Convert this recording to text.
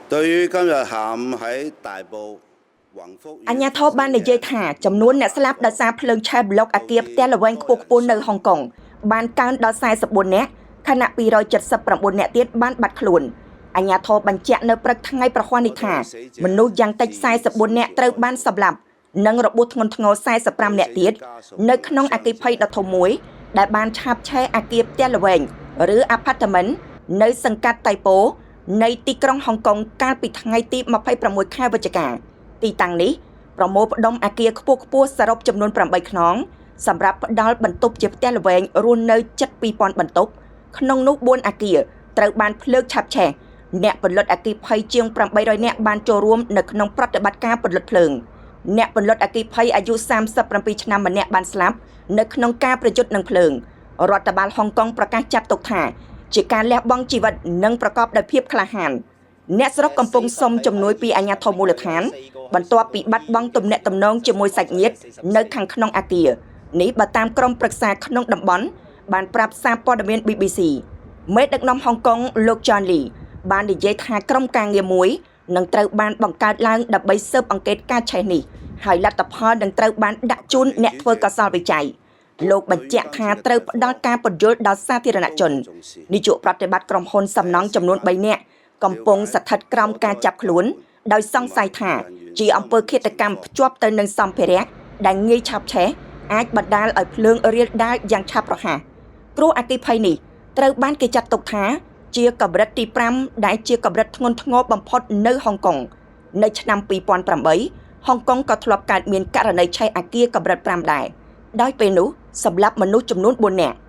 對於今日下午喺大埔宏福 អាជ្ញាធរបាននិយាយថាចំនួនអ្នកស្លាប់ដោយសារភ្លើងឆេះប្លុកអគារផ្ទះល្វែងខ្ពស់ខ្ពស់នៅហុងកុងបានកើនដល់44នាក់ខណៈ279នាក់ទៀតបានបាត់ខ្លួនអាជ្ញាធរបញ្ជាក់នៅព្រឹកថ្ងៃព្រហស្បតិ៍នេះថាមនុស្សយ៉ាងតិច44នាក់ត្រូវបានសម្លាប់និងរបួសធ្ងន់ធ្ងរ45នាក់ទៀតនៅក្នុងអគ្គិភ័យដ៏ធំមួយដែលបានឆាបឆេះអគារផ្ទះល្វែងឬអាផាតមិននៅសង្កាត់តៃប៉ូនៃទីក្រុងហុងកុងកាលពីថ្ងៃទី26ខែវិច្ឆិកា ទីតាំងនេះប្រមូលផ្ដុំអគារខ្ពស់ខ្ពស់សរុបចំនួន8ខ្នងសម្រាប់ផ្ដល់បន្ទប់ជាផ្ទះល្វែងរស់នៅជិត2000បន្ទប់ក្នុងនោះ4អគារត្រូវបានភ្លើងឆាបឆេះអ្នកពលិតអគ្គិភ័យជាង800នាក់បានចូលរួមនៅក្នុងប្រតិបត្តិការពលិតភ្លើងអ្នកពលិតអគ្គិភ័យអាយុ37ឆ្នាំម្នាក់បានស្លាប់នៅក្នុងការប្រយុទ្ធនឹងភ្លើងរដ្ឋបាលហុងកុងប្រកាសចាត់ទុកថាជាការលះបង់ជីវិតនិងប្រកបដោយភាពក្លាហានអ្នកស្រុកកំពុងសុំជំនួយពីអាជ្ញាធរមូលដ្ឋាន បន្ទាប់ពីបាត់បង់ទំនាក់ទំនងជាមួយសាច់ញាតិនៅខាងក្នុងអគារនេះបើតាមក្រុមប្រឹក្សាក្នុងតំបន់បានប្រាប់សារព័ត៌មាន BBC មេដឹកនាំហុងកុងលោក John Lee បាននិយាយថាក្រុមការងារមួយនឹងត្រូវបានបង្កើតឡើងដើម្បីស៊ើបអង្កេតការឆេះនេះហើយលទ្ធផលនឹងត្រូវបានដាក់ជូនអ្នកធ្វើកោសលវិច័យលោកបញ្ជាក់ថាត្រូវផ្ដល់ការពន្យល់ដល់សាធារណជននាយកប្រតិបត្តិក្រុមហ៊ុនសំណង់ចំនួន3នាក់កំពុងស្ថិតក្រោមការចាប់ខ្លួនដោយសង្ស័យថាជាអំពើឃាតកម្មភ្ជាប់ទៅនឹងសម្ភារៈដែលងាយឆាបឆេះអាចបណ្ដាលឲ្យភ្លើងរាលដាលយ៉ាងឆាប់រហ័សគ្រោះអគ្គិភ័យនេះត្រូវបានគេចាត់ទុកថាជាកម្រិតទី5ដែលជាកម្រិតធ្ងន់ធ្ងរបំផុតនៅហុងកុងនៅឆ្នាំ2008ហុងកុងក៏ធ្លាប់កើតមានករណីឆេះអគារកម្រិត5ដែរដោយពេលនោះសម្លាប់មនុស្សចំនួន4នាក់។